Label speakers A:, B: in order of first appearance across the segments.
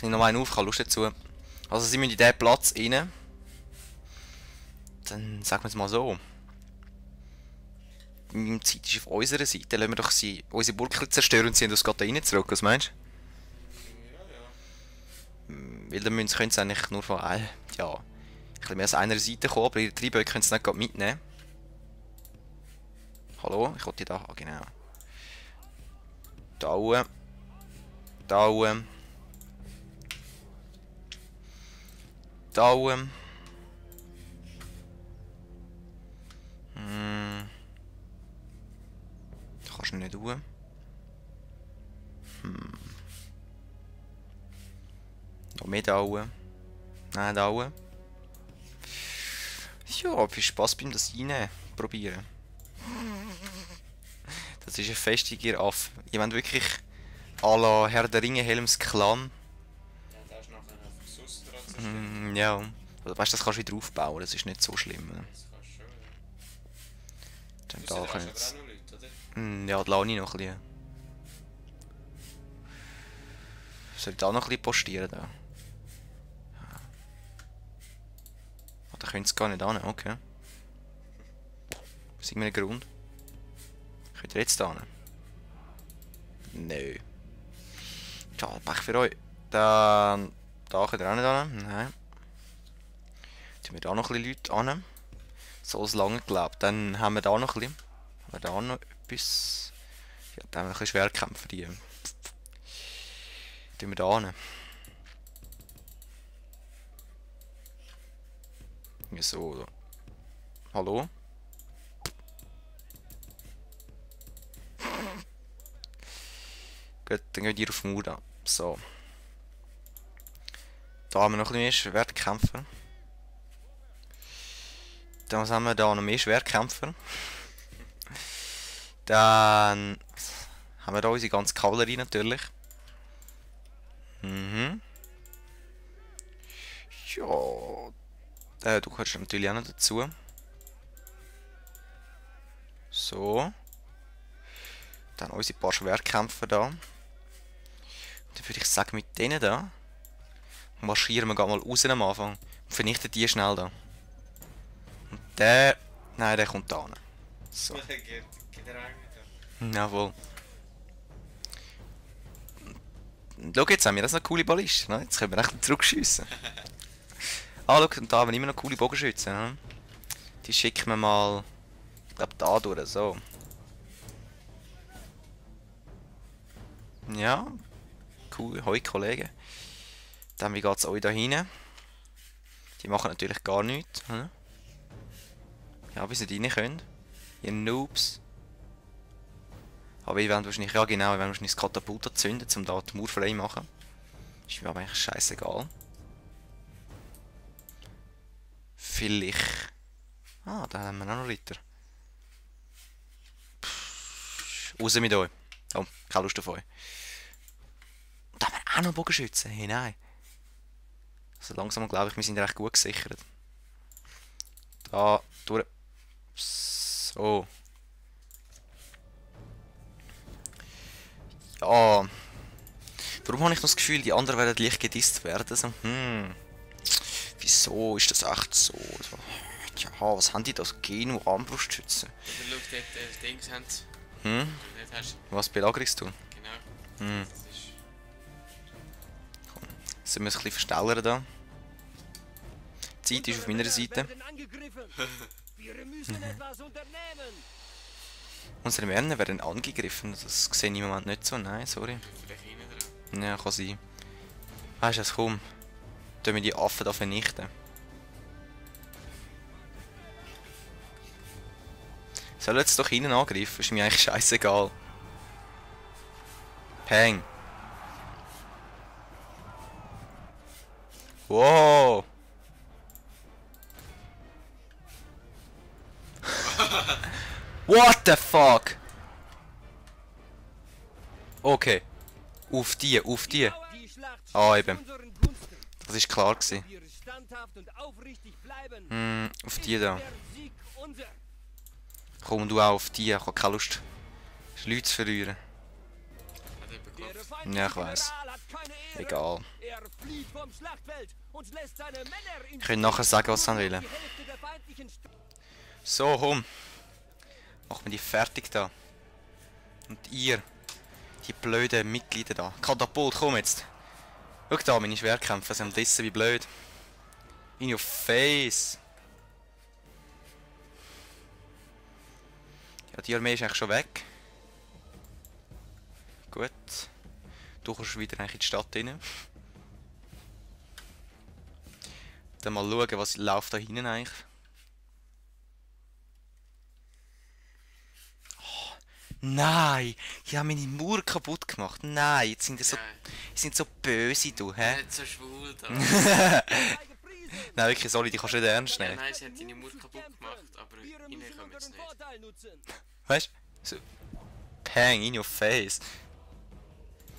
A: nehme noch einen auf, keine Lust dazu. Also sie müssen in diesen Platz rein. Dann sagen wir es mal so. Meine Zeit ist auf unserer Seite. Lassen wir doch unsere Burg zerstören und ziehen das gerade da rein zurück. Was meinst du? Weil dann können sie eigentlich nur von ja, ein bisschen mehr aus einer Seite kommen, aber ihre Treibhöcke können sie nicht gerade mitnehmen. Hallo? Ich wollte da. Genau. Da oben. Da oben. Da oben. Da kannst du nicht tun. Noch mehr da oben. Nein, da oben. Ja, viel Spaß beim das rein probieren. Das ist ein festiger Affe. Ich meine wirklich à la Herr der Ringe Helms Clan.
B: Ja, da ist nachher auf Sus dran zerstören.
A: Ja. Also, weißt du, das kannst du wieder aufbauen, das ist nicht so schlimm.
B: Das kannst du schon, ja.
A: Dann
B: Da
A: da
B: hast
A: können
B: aber
A: jetzt.
B: auch noch Leute, oder?
A: Ja, die Lani noch ein bisschen. Soll ich da noch ein bisschen postieren? Da? Da können sie gar nicht hin, okay. Aus irgendeinem Grund. Könnt ihr jetzt da hin? Nö. Schade, Pech für euch. Dann. Da könnt ihr auch nicht hin. Nein. Tun wir da noch ein bisschen Leute hin. So lange geglaubt. Dann haben wir da noch ein bisschen. Haben wir da noch etwas. Ja, da haben wir ein bisschen Schwerkämpfer. Die. Tun wir da hin. Ja, so. Hallo? Gut, dann geht ihr auf Mura. So. Da haben wir noch ein bisschen mehr Schwertkämpfer. Dann haben wir da noch mehr Schwertkämpfer. Dann haben wir da unsere ganze Kavallerie natürlich. Ja. Du gehörst natürlich auch noch dazu. So. Dann unsere paar Schwertkämpfer da. Dann würde ich sagen, mit denen da marschieren wir mal raus am Anfang und vernichten die schnell da. Und der. Nein, der kommt da hin. So.
B: Geht er eigentlich da?
A: Jawohl. Und schau, jetzt haben wir das noch coole Ballisten. Ne? Jetzt können wir echt zurückschiessen. Ah, schau, und da haben wir immer noch coole Bogenschützen. Ne? Die schicken wir mal. Ich glaube da durch. So. Ja. Cool. Hoi, Kollegen. Dann, wie geht es euch da hinten? Die machen natürlich gar nichts. Hm? Ja, bis sie nicht rein können. Ihr Noobs. Aber ich werde wahrscheinlich, ja genau, ich werde wahrscheinlich das Katapult zünden, um da die Mauer frei zu machen. Ist mir aber eigentlich scheißegal. Vielleicht. Ah, da haben wir auch noch Ritter. Raus mit euch. Oh, keine Lust auf euch. Da haben wir auch noch Bogenschützen. Hey, nein. Also langsam glaube ich, wir sind recht gut gesichert. Da, durch. So. Ja. Warum habe ich noch das Gefühl, die anderen werden leicht gedisst werden? So, wieso ist das echt so? Ja, was haben die das Geno Armbrustschützen?
B: Schau, dort Dings haben sie. Dort hast du.
A: Was Belagerungstool?
B: Genau. Das ist...
A: Sollen wir es ein bisschen verstellen da? Die Zeit ist auf meiner Seite. Unsere Männer werden angegriffen. Das sehe ich im Moment nicht so. Nein, sorry.
B: Vielleicht hinten dran.
A: Ja, kann sein. Weißt du was, komm. Tun wir die Affen da vernichten. Soll jetzt doch hinten angreifen? Ist mir eigentlich scheißegal. Peng. Wow. What the fuck? Okay. Auf die, auf die. Ah, eben. Das ist klar gewesen. Auf die da. Komm du auch auf die, ich habe keine Lust, Leute zu verlieren.
B: Hat jemand drauf.
A: Ja, ich weiß. Egal. Ich kann nachher sagen, was sie wollen. So, komm. Machen wir die fertig da. Und ihr, die blöden Mitglieder da. Katapult, komm jetzt. Schau da, meine Schwerkämpfer sind dissen wie blöd. In your face. Ja, die Armee ist eigentlich schon weg. Gut. Du kommst wieder eigentlich in die Stadt rein. Dann mal schauen, was läuft da hinten eigentlich. Oh, nein! Ich habe meine Mauer kaputt gemacht. Nein, jetzt sind die so böse, du, hä?
B: Nicht so schwul da.
A: Nein, wirklich, sorry, die kannst du nicht ernst
B: Ja,
A: nehmen.
B: nein, sie haben deine Mauer kaputt gemacht, aber reinkommen jetzt nicht.
A: Weißt du? So. Pang, in your face.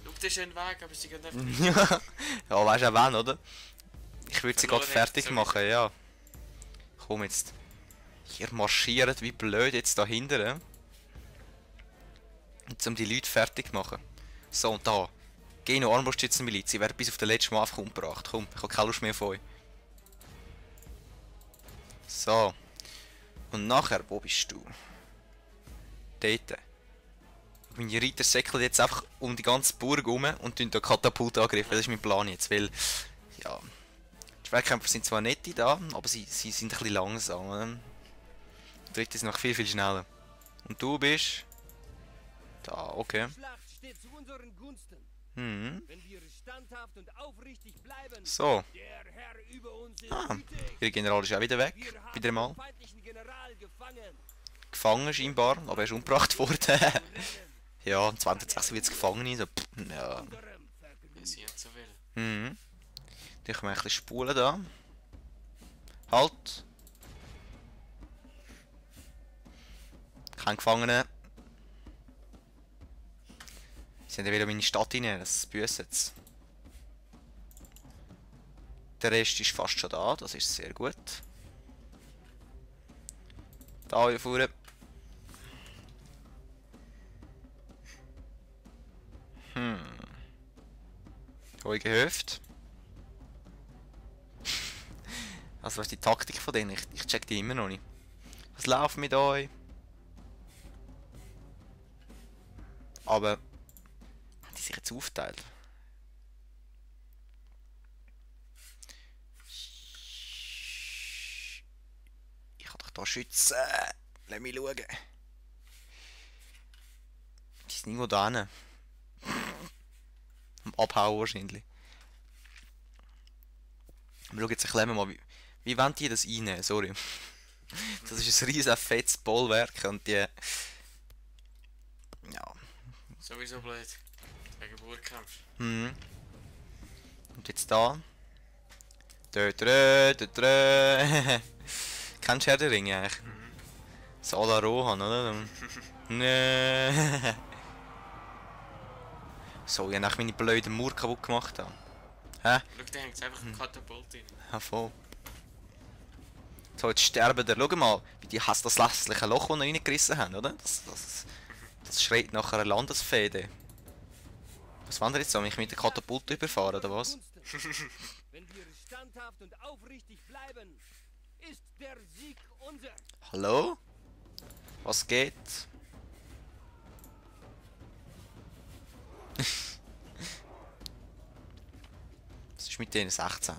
B: Schau, das ist ein Weg, aber sie gehen einfach nicht.
A: Ja, weißt du auch wann, oder? Ich würde sie
B: Verloren
A: gerade fertig
B: hätten
A: machen, ja. Komm jetzt. Ihr marschiert wie blöd jetzt dahinter. Und um die Leute fertig zu machen. So, und da. Geno Armbrustschützenmiliz. Sie werden bis auf den letzten Mal einfach umgebracht. Komm, ich habe keine Lust mehr von euch. So. Und nachher, wo bist du? Dort. Meine Reiter säckeln jetzt einfach um die ganze Burg herum und tun da Katapultangriff. Das ist mein Plan jetzt, weil... Ja... Die Schwerkämpfer sind zwar nette da, aber sie sind ein bisschen langsam. Die Reiter sind noch viel schneller. Und du bist... Da, okay. So. Ah, ihr General ist auch wieder weg. Wieder mal. Gefangen scheinbar, aber er ist umgebracht worden. Ja, 2046 Gefangene. So, ja.
B: Ja, sie haben so viel.
A: Mhm. Dann können wir ein bisschen spulen da. Halt! Kein Gefangener. Sie sind ja wieder in meine Stadt rein, das büssen jetzt. Der Rest ist fast schon da, das ist sehr gut. Da hier vorne. Ruhige Hüfte. Also was ist die Taktik von denen? Ich check die immer noch nicht. Was läuft mit euch? Aber die sich jetzt aufteilt. Ich kann doch da schützen. Lass mich schauen. Die sind irgendwo da hin. Am Abhauen wahrscheinlich. Wir schauen jetzt ein bisschen mal, wie wollen die das reinnehmen? Sorry. Das ist ein riesen fettes Bollwerk und die... Ja.
B: Sowieso blöd. Wegen Burgkampf.
A: Mhm. Und jetzt da. Kennst du Herr der Ringe eigentlich?
B: Mhm.
A: Salar Rohan, oder? Nee. So, ich habe meine blöden Mauer kaputt gemacht. Hä?
B: Schau, da hängt einfach ein Katapult rein.
A: Ja, voll. So, jetzt sterben der. Schau mal, wie die hasst das hässliche Loch, das wir reingerissen haben, oder? Das schreit nach einer Landesfehde. Was wollen wir jetzt so? Mich mit der Katapult überfahren, oder was?
C: Wenn wir standhaft und aufrichtig bleiben, ist der Sieg unser.
A: Hallo? Was geht? Was ist mit denen 16?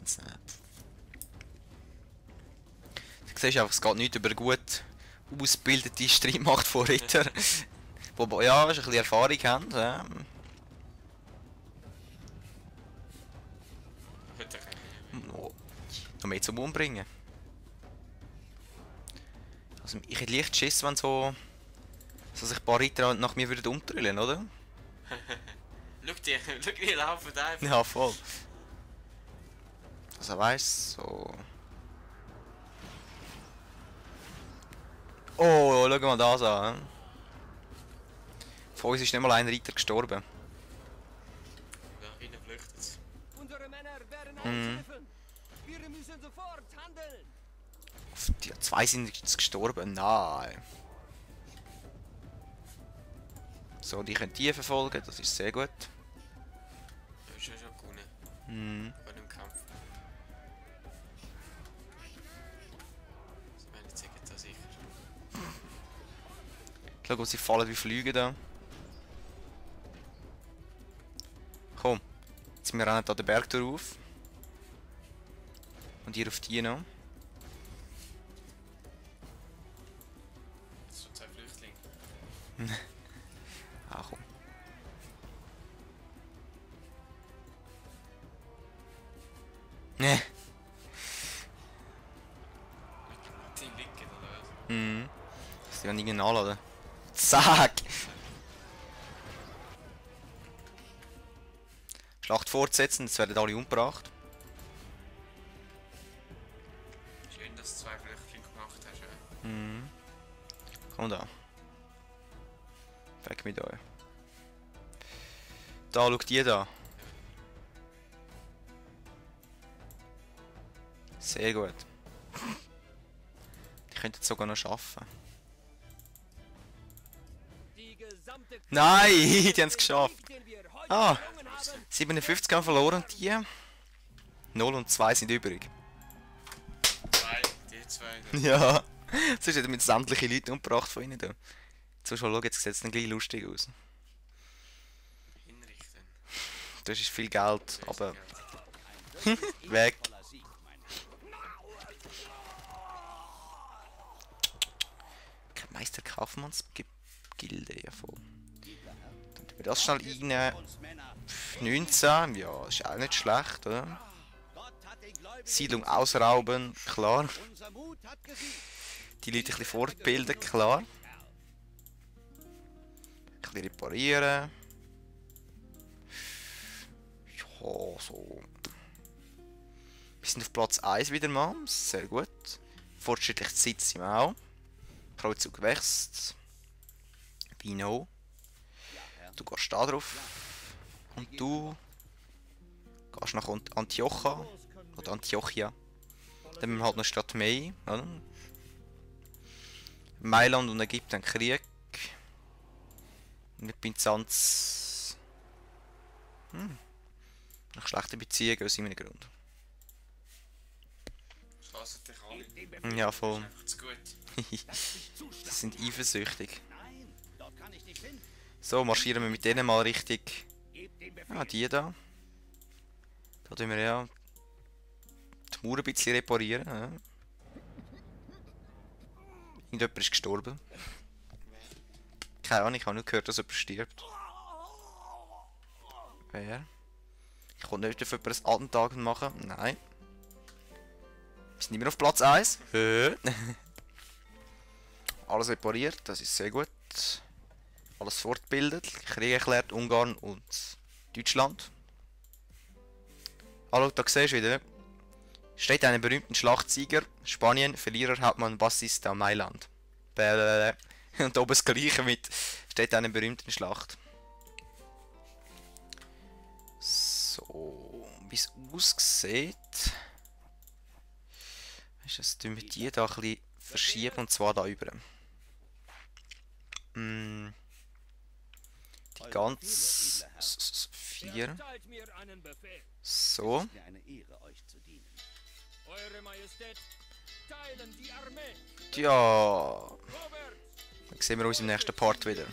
A: Du siehst einfach, es geht nicht über gut ausgebildete Streitmacht von Ritter. Wobei, ja, ein bisschen Erfahrung haben. Ja.
B: Heute kann
A: Oh, noch mehr zum Umbringen. Also, ich hätte leicht Schiss, wenn so sich ein paar Ritter nach mir würden umdrüllen, oder?
B: Schau die laufen da einfach.
A: Ja, voll. Also weißt so. Oh, schau mal das an. Von uns ist nicht mal ein Reiter gestorben.
B: Ja, innen flüchtet's.
C: Unsere Männer werden angegriffen. Wir müssen sofort handeln.
A: Die zwei sind jetzt gestorben. Nein. So, die können die verfolgen, das ist sehr gut.
B: Vor dem Kampf. Ich meine, jetzt da sicher.
A: Schau, sie fallen wie Flüge da. Komm. Jetzt wir rennen da den Berg drauf. Und hier auf die noch.
B: Das sind 2 Flüchtlinge.
A: Ah, komm. Ne.
B: Die liegen, oder was?
A: Das kann irgendwie nachladen. Zack! Schlacht fortsetzen, jetzt werden alle umgebracht.
B: Schön, dass du 2 Flüchtlinge gemacht hast. Ja.
A: Komm da. Weg mit euch. Da, schau die da. Sehr gut. Die könnten es sogar noch schaffen.
C: Die gesamte
A: Nein, die haben es geschafft.
C: den wir heute
A: Ah,
C: gelungen haben,
A: 57 haben verloren, die. 0 und 2 sind übrig.
B: 2, die 2.
A: Ja, sonst hat er mit sämtliche Leute umgebracht von ihnen. Da. Jetzt musst du mal schauen, jetzt sieht es dann gleich lustig aus.
B: Hinrichten.
A: Das ist viel Geld, aber
B: Geld.
A: weg. Meister Kaufmannsgilde, ja voll. Dann tun wir das schnell rein. 19, ja, ist auch nicht schlecht, oder? Siedlung ausrauben, klar. Die Leute ein bisschen fortbilden, klar. Ein bisschen reparieren. Ja, so. Wir sind auf Platz 1 wieder mal, sehr gut. Fortschrittlich Zeit sind wir auch. Kreuzzug wächst. Vino. Du gehst da drauf. Und du gehst nach Antiocha. Oder Antiochia. Dann haben wir halt noch Stadt Mai. Oder? Mailand und Ägypten haben Krieg. Mit Byzanz. Nach schlechten Beziehungen aus irgendeinem Grund.
B: Schassen dich alle.
A: Ja, voll.
B: Einfach zu gut.
A: Sie sind eifersüchtig. So, marschieren wir mit denen mal richtig. Ah, die da. Da tun wir ja die Mauer ein bisschen reparieren. Ja. Irgendjemand ist gestorben. Keine Ahnung, ich habe nur gehört, dass jemand stirbt. Wer? Ich konnte nicht auf jemanden ein Attentat machen. Nein. Wir sind immer auf Platz 1. Alles repariert, das ist sehr gut. Alles fortbildet. Krieg erklärt, Ungarn und Deutschland. Hallo, da siehst du wieder. Steht einen berühmten Schlachtsieger. Spanien, Verlierer, Hauptmann Bassista, Mailand. Und oben das gleiche mit. Steht einen berühmten Schlacht. So, wie es aussieht. Ist das, tun wir die da ein bisschen verschieben und zwar da über. Die ganz 4.
C: erteilt mir einen Befehl.
A: So.
C: Eure Majestät, teilen die Armee.
A: Ja.
C: Vorwärts!
A: Dann sehen wir uns im nächsten Part wieder.